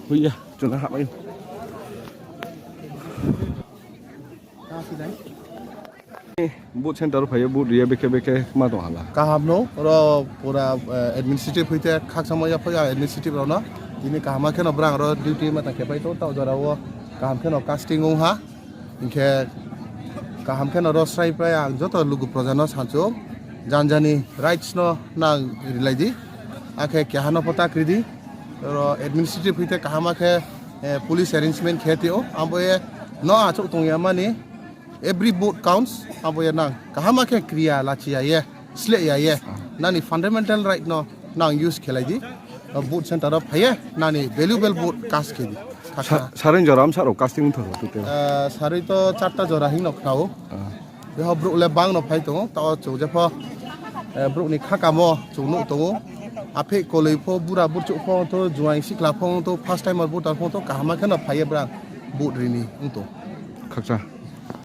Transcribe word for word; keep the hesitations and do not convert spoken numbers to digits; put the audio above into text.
Huya, chuna hamai. Vote center phaiyo, vote riya bekhe bekhe ma tong hala. Kaham no, oro pura, eh, administrative hoite khaksa ma yapha ya administrative rok no. Tini kaham khe no brang ro duty ma ta khe pai to, ta jora o kaham khe no casting ong ha. Hinkhe kaham khe no ro srai pai ang joto lugu proja no sancho. Jan jani rights no nang rilai di. Akhe keha no pho ta kri di. Oro administrative hoite kaham khe, eh, police arrangement khe tio. Abo ye no achuk tong ya mani. Every vote counts, abo ya nang. Kaham khe kriya lachi ya ye, sle ya ye. Nani fundamental right no nang use khelai di. Vote center o phaiye, nani valuable vote cast khe di. Sa-, sarin joram saro casting thoro tute. Ah, sari to charta jora hing no khnao. Ah. Beho bruk le bang no phai tongo, tao chuk jepho, eh, bruk ni khakamo chuk nuk tongo. Aphe koloi pho, bura burchuk pho to, juaing sikla pho to, first timer voter pho to, kaham khe no phaiye brang vote rini ung to. Khaksa.